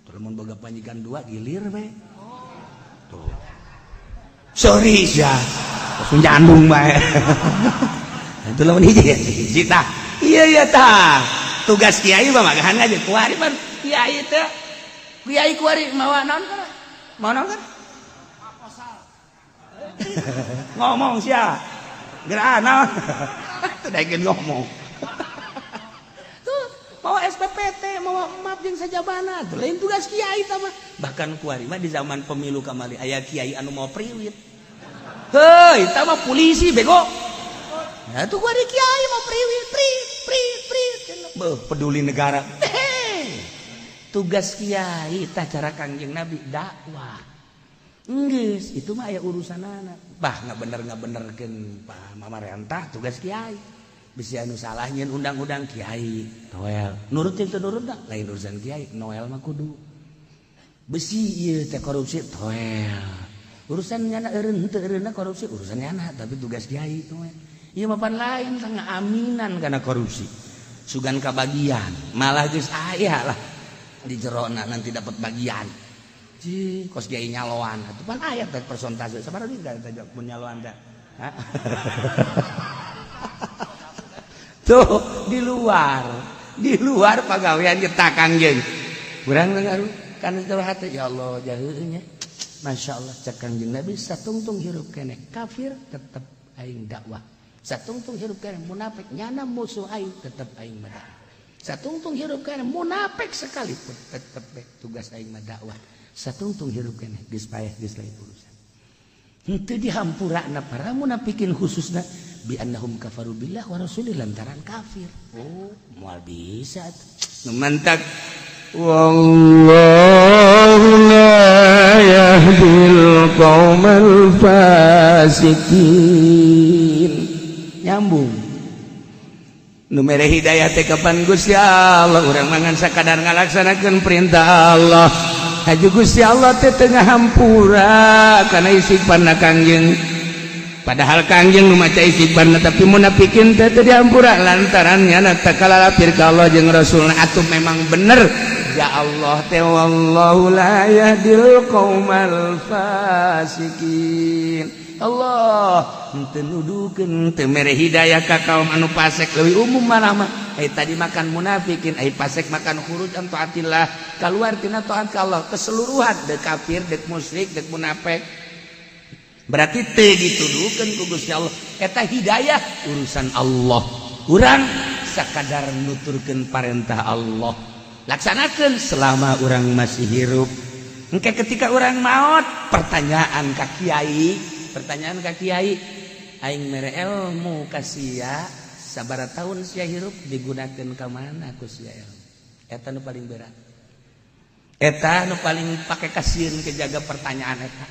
Terus mun boga panjikan dua gilir we. Tuh. Sorry ya. Langsung nyandung bae. Itu lamun hiji hiji tah. Iya iya tah. Tugas kiai mah magahan aja. Kuari mah kiai teh. Kiai kuari mawa naon kana? Mawa naon kana? Ngomong sia. Gerak naon? Teu daekeun ngomong. Tuh, mawa SPPT, mawa map jeung sajabana. Tuh lain tugas kiai tah mah. Bahkan kuari mah di zaman pemilu kamari aya kiai anu mau priwit. Heuy, eta mah polisi bego. Nah, tuh kuari kiai mau priwit, pri pri pri. Beuh, peduli negara. Hehe. Tugas kiai tah cara Kangjeng Nabi dakwah. Enggeus, itu mah aya urusanana. Bah, nggak bener nggak benerkeun Pak mamarentah tugas kiai. Bisi anu salah nyeun undang-undang kiai. Noel, nurut jeung teu nurut dah, lain urusan kiai. Noel mah kudu. Besi ieu teh korupsi toel. Urusan nyana eureun teu eureunna korupsi urusan nyana, tapi tugas kiai toel. Ieu mah pan lain tengah aminan kana korupsi. Sugan kabagian, malah geus aya lah di jerona nanti dapat bagian. Ji, kos kiai nyaloan. Atuh pan aya teh persentase. Sabaraha duit teh mun nyaloan teh? Tuh, di luar pagawean kita Kangjeng. Urang ngaruh kana jero hati, ya Allah jaheunya. Masya Allah, cek Kangjeng Nabi satungtung hirup keneh kafir tetep aing dakwah. Satungtung hirup keneh munafik nyana musuh aing tetep aing mah dakwah. Satungtung hirup keneh munafik sekalipun tetep tugas aing mah dakwah. Satungtung hirup keneh geus paeh geus lain urusan. Henteu dihampurana para munafikin khususna bi annahum kafaru billah wa rasulih lantaran kafir. Oh, moal bisa atuh. Nu mantak wallahu la yahdil qaumal fasikin. Nyambung. Nu mere hidayah teh kapan Gusti Allah, urang mangan sakadar ngalaksanakeun perintah Allah. Haju Gusti Allah teh teu ngahampura kana istighfarna Kangjeng. Padahal Kangjeng nu maca istighfarna tapi munafikin teh teu dihampura lantaran nyana teh kalalapir ka Allah jeung Rasulna. Atuh memang bener ya Allah teh wallahu la yahdil qaumal fasikin. Allah henteu nuduhkeun teu mere hidayah ka kaum anu fasik leuwih umum malah mah. Ai tadi makan munafikin, ai fasik makan khuruj an taatillah, keluar tina taat ka Allah keseluruhan, deuk kafir, deuk musyrik, deuk munafik. Berarti teu dituduhkeun ku Gusti Allah. Eta hidayah urusan Allah. Urang sakadar nuturkeun parentah Allah. Laksanakeun selama urang masih hirup. Engke ketika urang maot, pertanyaan ka kiai, pertanyaan ka kiai, aing mere ilmu ka sia, sabaraha tahun sia hirup digunakeun ka mana ku sia ilmu. Eta nu paling berat. Eta nu paling pake kasieun kejaga pertanyaan eta.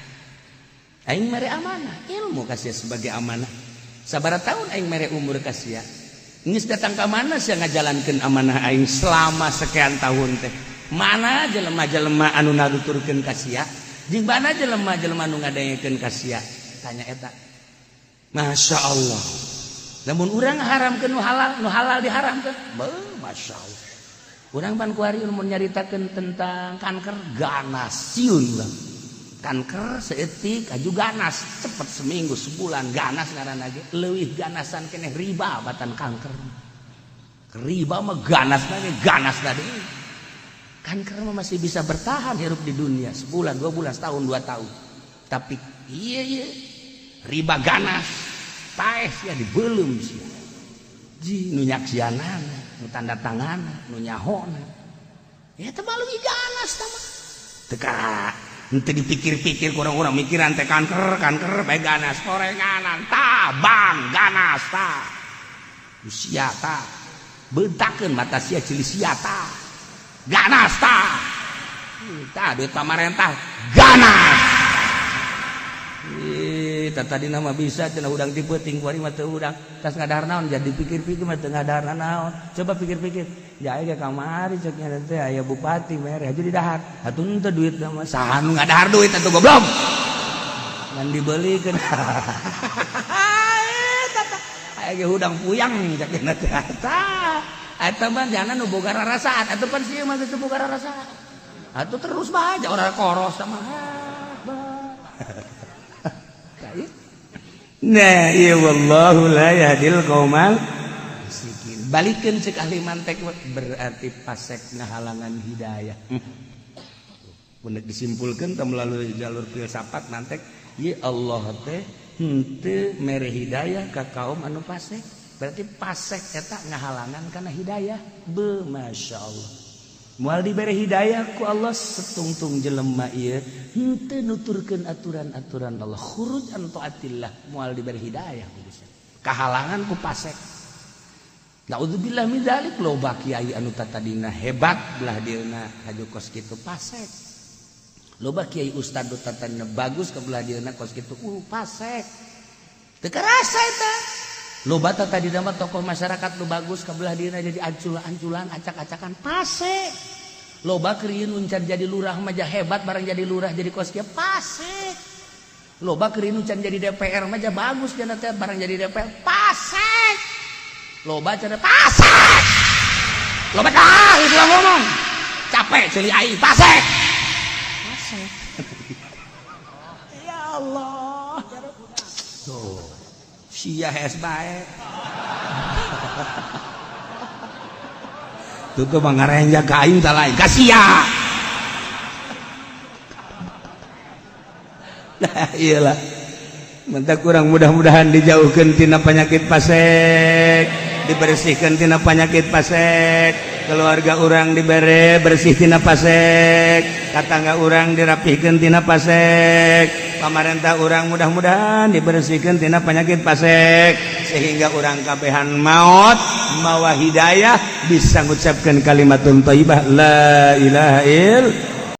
Aing mere amanah, ilmu ka sia sebagai amanah. Sabaraha tahun aing mere umur ka sia. Geus datang ka mana sia ngajalankeun amanah aing selama sekian tahun teh. Mana jelema-jelema anu naruturkeun ka sia, jeung mana jelema-jelema anu ngadengekeun ka sia. Tanya eta. Masya Allah. Namun urang haramkeun nu halal, nu halal diharamkeun. Beuh, Masya Allah. Urang pan kuari mun nyaritakeun tentang kanker ganas sieun urang. Kanker seetik aju ganas, cepet seminggu sebulan ganas ngaranna ge. Leuwih ganasan keneh riba batan kanker. Riba mah ganas lagi, ganas tadi. Kanker mah masih bisa bertahan hirup di dunia sebulan, 2 bulan, setahun, 2 tahun. Tapi iya iya riba ganas, paeh sia dibelum sia. Ji nu nyaksianana, nu tanda tanganna, nu nyahona. Ya teh mah leuwih ganas tah mah. Teu ka henteu dipikir-pikir kurang-kurang mikiran teh kanker, kanker bae ganas, korenganan tah, bang ganas tah. Usia tah. Beutakeun mata sia ceuli sia tah. Ganas tah. Tah duit pamarentah ganas. Ih, tadi nama bisa cenah hudang ti peuting, kuari mah teu hudang. Tas ngadahar naon, jadi pikir-pikir mah teu ngadahar naon. Coba pikir-pikir. Ya aya kamari cek nya teh aya bupati mere aja didahar. Atuh henteu duit mah saha nu ngadahar duit atuh, goblok. Ngan dibelikeun. Aya ge hudang puyang cek nya teh. Tah, eta mah jana nu boga rarasaan, atuh pan sieun mah geus boga rarasaan. Atuh terus bae orang koros sama. Nah, iya, wallahu la yahdil qaumal fasikin. Balikeun cek ahli mantek, berarti pasek ngahalangan hidayah. Mun disimpulkeun teh melalui jalur filsafat mantek, ye Allah teh henteu mere hidayah ka kaum anu pasek. Berarti pasek eta ngahalangan kana hidayah. Be, Masya Allah. Moal dibere hidayah ku Allah setungtung jelema ieu henteu nuturkeun aturan-aturan Allah, khuruj an taatillah, moal dibere hidayah ku Gusti. Kahalangan ku pasek. Naudzubillah min dzalik, loba kiai anu tatadina hebat belah dieuna haju kos kitu pasek. Loba kiai ustad nu tatadina bagus ke belah dieuna kos kitu pasek. Teu karasa eta. Loba tadi nama tokoh masyarakat lu bagus ke belah dieuna jadi ancul-anculan, acak-acakan, pasek. Loba krieu nu can jadi lurah mah hebat, barang jadi lurah jadi kos kieu, pasek. Loba krieu nu can jadi DPR mah bagus jana teh, barang jadi DPR pasek. Loba cenah pasek. Loba tah itu ngomong. Capek ceuli aing, pasek. Pasek. Ya Allah. Tuh. Sia hes bae. Tuh tuh mah ngarenja ka aing tah lain ka sia. Nah, iyalah. Mentah kurang mudah-mudahan dijauhkeun tina penyakit pasek, dibersihkan tina penyakit pasek, keluarga urang dibere bersih tina pasek, katangga urang dirapihkeun tina pasek, pamarentah urang mudah-mudahan dibersihkan tina penyakit pasek, sehingga urang kabehan maut mawa hidayah bisa ngucapkeun kalimatun thayyibah la ilaha illallah.